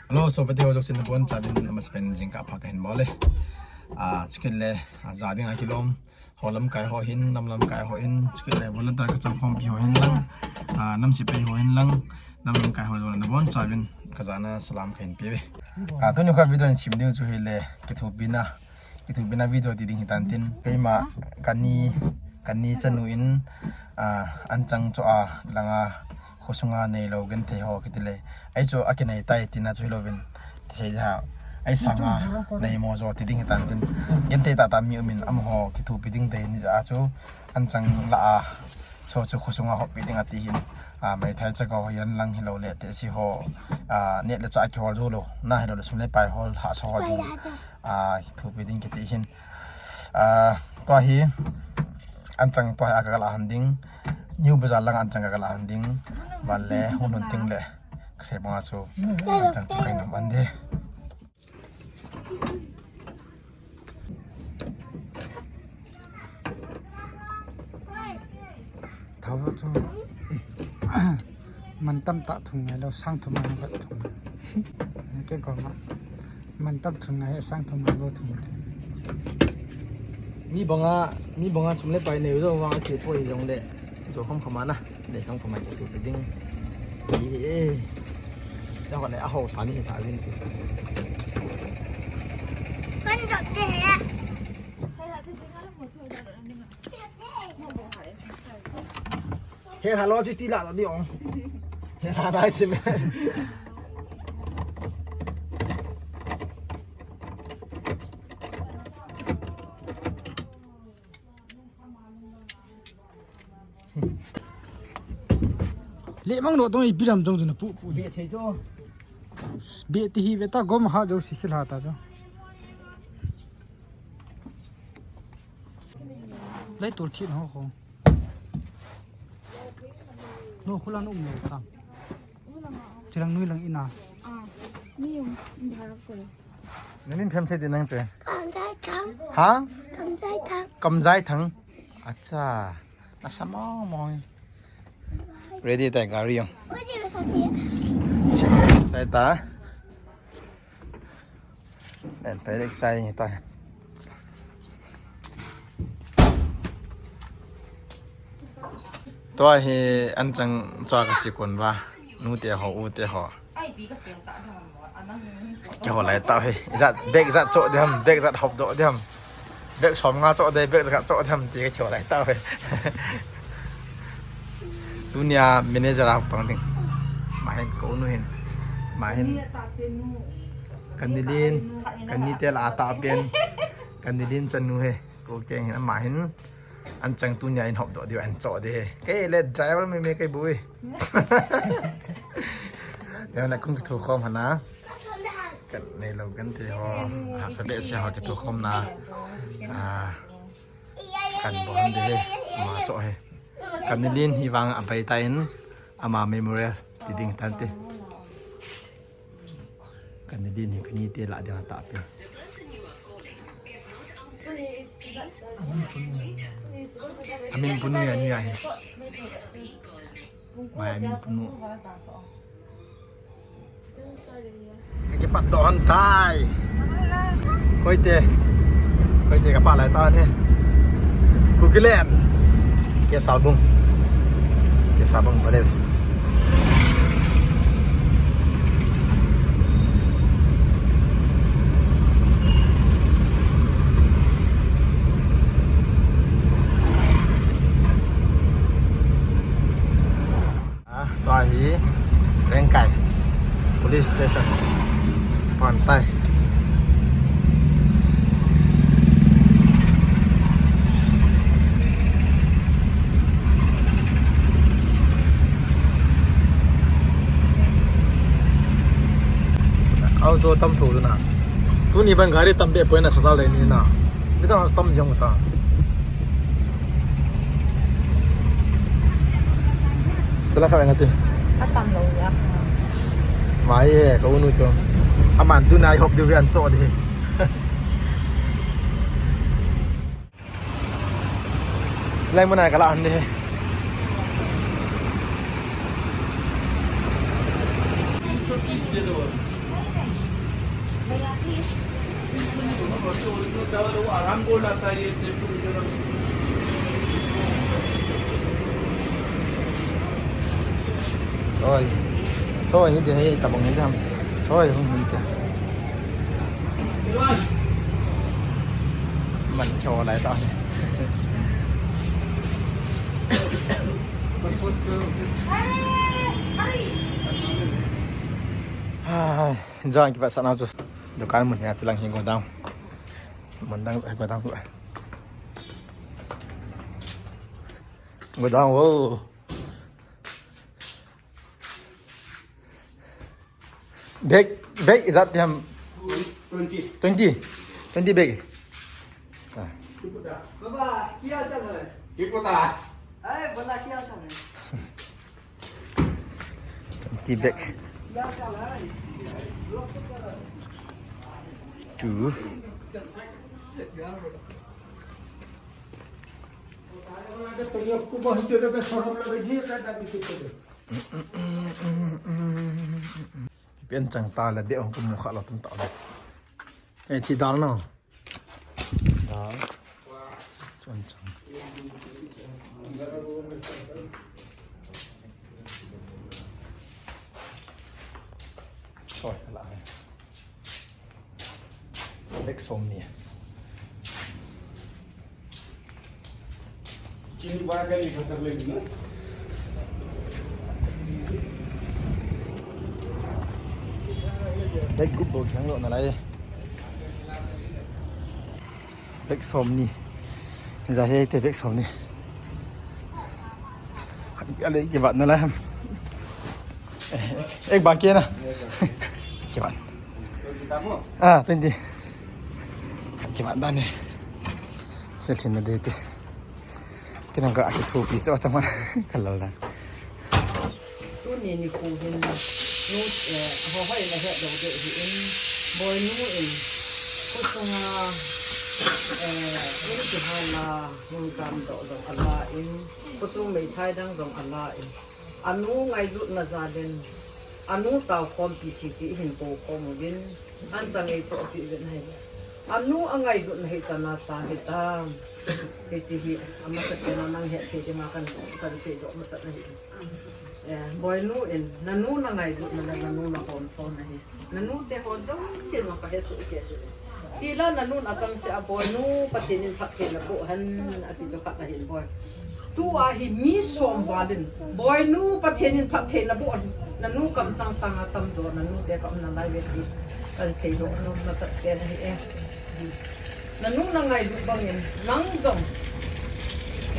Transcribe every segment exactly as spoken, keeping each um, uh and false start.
Hello, sopite ho jouse nabonchauvin amasapen jingkah pha kahin bol e. Ah, chukit le, ah, ja dinga kilom. Ho lamkai ho hin, nam lamkai ho hin, chukit le volunteer kachangkhompi ho hin lang, ah, nam sepai ho hin lang, nam lamkai ho jouse nabonchauvin kajana salam kahin pe uve. Ah, tuni kho video in sim diu chu hile, kithopina, kithopina video ti ding hitan tin, keima kani, kani chanu in, ah, anchang chu a langa khosunga neilou genthei ho kiti le. Ei chu akinei tai tina chu hilouvin. Ti sei da. Ei sanga neimo jo ti ding hitan tin. Genthei tahtah mi umin amaho kithopi ding dei ni ja chu anchang la a. Chu chu khosunga hoppi ding ati hin. Ah, meithai chakao ho yan lang hilou le tehse ho. Ah, neh le chah kihol jou lou. Na hilou le sum le pai hol hahsa ho ding. Ah, kithopi ding kiti hin. Ah, tua hi, anchang tua hi a kagalah han ding. New Bazaar lang anchang kagalah han ding. Van le, hun hun ting le. Kasei banga chu, anchang chu kahin um an de. Thao chu, man tamtah thung ngai lou, sang thum man khat thung. Ke ko ma. Man tam thun ngai, sang thum man lou thung. Mi banga, mi banga sum le pai nei u jong vang a kithopoi jong le. Chu kham kham ana, nei kham kham a kithopi ding. Ei, ei. Tua kho le a ho sa ni sa vin. Kan dot de he. He, hello, chu ti la di ong. He, la dai sim. Le mang lo tong ipi lam tong chu na pu pu. Be thei chu. Be ti hi ve ta gom ha jo si khil ha ta chu. Lai tul thi na ho kho. No, khula no um lo ta. Chilang nui lang ina. Ah, mi um, um bharak ko. Namin phem sei ti nang che. Kamjai Thang. Ha? Kamjai Thang. Kamjai Thang. Acha. Nasa mong mong. Ready tai gari jong. Ready, ready. Chai ta. Len pele chai ni ta. Tua hi anchang chua kachi kon va. Nu te ho, u te ho. Kihou lai tau hi. Ijat, bag ijat cho diham, bag ijat hop doh diham. Bag som nga cho de, bag ijat cho diham, ti kihou lai tau hi. Tunia manager a pang ding. Ama hin ko nu hin. Ama hin. Kanilin, kani te la ta pen. Kanilin chanu hi. Ko keng hin ama hin. Anchang tunia in hop doh diu an cho de hi. Kei le driver me me kei bui. Teo na kung kithokhom hana. Kan neilou genthei ho. Hahsa behseh ho kithokhomna. Ah. Kan bol de hi. Ama cho hi. Kanilin hi vang a bai ta in. Ama memorial ti ding tante. Kanilin hi kani te la ding ta pe. Amin punu ya ni ya hi. Mai amin punu. Kipat doh hon tai. Koite. Koite kapat lai ta ni. Kukiland. Kesalbung. Kesalbung Palace. Ah, tua hi Rengkai Police Station. Pon tai. Auto tam tho na. Tuni ban gari tam be poi na sa ta le ni na. Mi ta tam jong ta. Tala ka ngati. Atam lo ya. Mai e, ka unu cho. Aman tu nai hop diu an cho de. Silai muna ka la an de. Original चावल है, वो आराम गोल्ड आता है, ये Choi. Choi hi de, hi tabang hi de ham. Choi hung hi de. Man cho lai ta. Hai, jang ki ba sana chu. Dukan mun ya chilang hi go down. Mun dang go down. Go down wo. Bag, bag is that um, twenty. Twenty? Twenty bag. Ah. बाबा, क्या हाल चाल है? ठीक बता। अरे, बोला, क्या हाल चाल है? Twenty bag. क्या हाल चाल है? Two. Pen chang ta le be ong kum kha lo tum ta le. Eh, chi dal no. Dal. Chang chang. Choi, la. Bag som ni. Chini ba ka ni khatar le na. Bag gup bol khang lo na lai. Bag som ni. Za he te bag som ni. Ale ki bat na lai ham. Ek ba ke na. Ki bat. Ah, twenty. Ki bat da ne. Sel chin na de te. Kina ka ake thu pi so chama. Kalal da. Tuni nikho hin nu, eh, ho hoi na het lo de hi in, Boinu in, kho sunga, eh, in kihala, hung jam doh jong ala in, kho sung meithai dang jong ala in, anu ngailutna jal in, anu tao khompi sisi hin kou khom uvin, anchang ei chohpi uvin ahi. Anu angailutna hi chana sang hitam. Hiche hi, amasa pen a nang het thei dinga kan, kan seidoh masat na hi. Eh, Boinu in, nanu na ngailutna le nanu na hom thona hi. Nanu te ho jouse ma ka hesoh kei chu. Tila nanu na changseh a Boinu Pathen in phatthei naboh hen ati chu khat ahin boi. Tua hi mi som val in Boinu Pathen in phatthei naboh hen. Nanu kamchang sanga tamjo nanu te ka umna lai ve ti. Kan seidoh nom masat pen ahi e. Nanu na ngailu bangin, nang jong,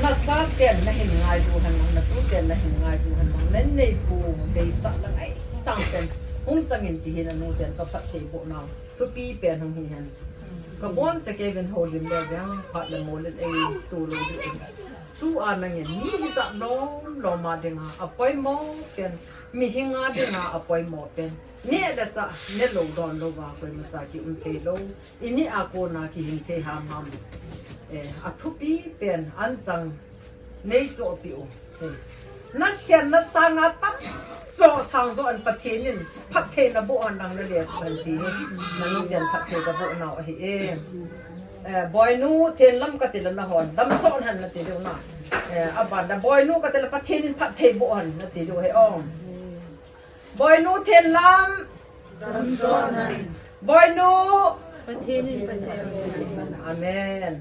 nachaten nahin ngailu hen lang, natuten nahin ngailu hen lang, nanneipu deisah le ngaisang pen hung changin tihi nanuten kaphatthei boh nau thupi pen hung hihen. Kaboncha keivin houlim le veng, phat le mol in eitu lou ding. Tua nangin mi hijat lom lom a dinga apoimo pen, mihinga dinga apoimo pen, neh le chah nelou donlouva koimacha kium theilou. Ineh a kona kihing thei hamham. Eh, athupi pen anchang neichohpeh u. Eh, nasen nasanga tamjo sangjo an Pathen in phatthei naboh hen lang nale chu hen tihi. Nanuten phatthei kaboh nau ahi e. Eh, Boinu Thenlam katile nahon damsot hen nati diu na. Eh, abana Boinu katile Pathen in phatthei boh hen nati diu ahi o. Boinu Thenlam. Boinu. Pathen in phatthei. Amen.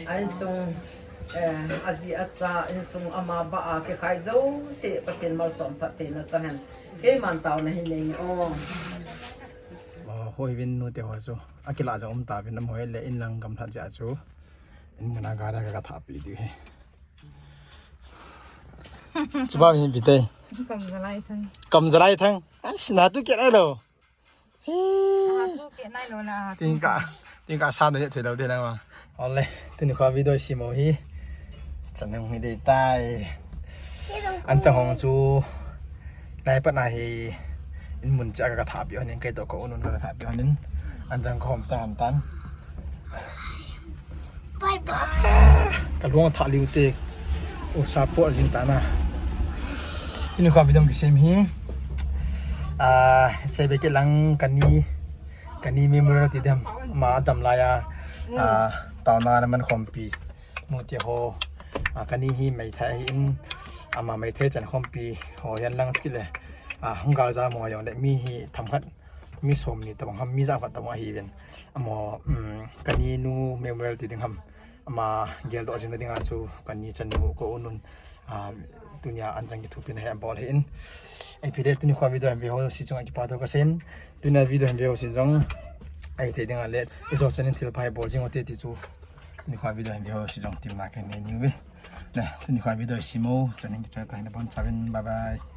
A insung, eh, aji acha insung ama bah a kikhai jouse Pathen malsom phattheina chang hen. Keiman taona hin nei o. Hoi vin nute ho chu. Akilah jong um tauvin, amaho le inlang gamlhat jeh chu. In muna gari ka, kathahpeh diu ahi. Chuba mi pi te. Kamjalai thang. Kamjalai thang. Ai, sina tu kiat ai lo. Hi. Ah, tu kiat nai lo na. Tingkah, tingkah sa da thei lo te lang ma. Ole, tuni kho video sim u hi. Chan nung hi dei tai. Anchang hong chu. Nai pat na hi. In mun cha ka, kathahpeh hon in, kei toh ka u nun ka, kathahpeh hon in. Anchang ka hom cha han tan. Bye bye. Ka lung athah liu te. O support jing ta na. Tuni kho video kisem hi. Ah, sei be kit lang kani, kani memorial ti dem, ama dam laiya, ah, taona na man khompi. Mu ti ho, ah, kani hi meithai ahin, ama meithai chan khompi ho hihen lang kile. Ah, hung gal ja mo jong le mi hi themkhat, mi som ni tabang ham, mi ja khat tabang ahi ven. Amo, um, kani nu memorial ti ding ham. Ama geldoh jing na dinga chu kani chanu ko unun. Ah, tunia anchang kithopina hi abol ahin. Ei phi le tuni kho video hi ve ho jouse chunga kipa thu kasei in. Tunia video hi ve ho jouse jong. Ei thei dinga le. Ijo chan in thil pha hi bol jing u te ti chu. Tuni kho video hi ve ho jouse jong temna kanei uve. Na, tuni kho video hi simo. Chan in kicha ta hin abon chauvin. Bye bye.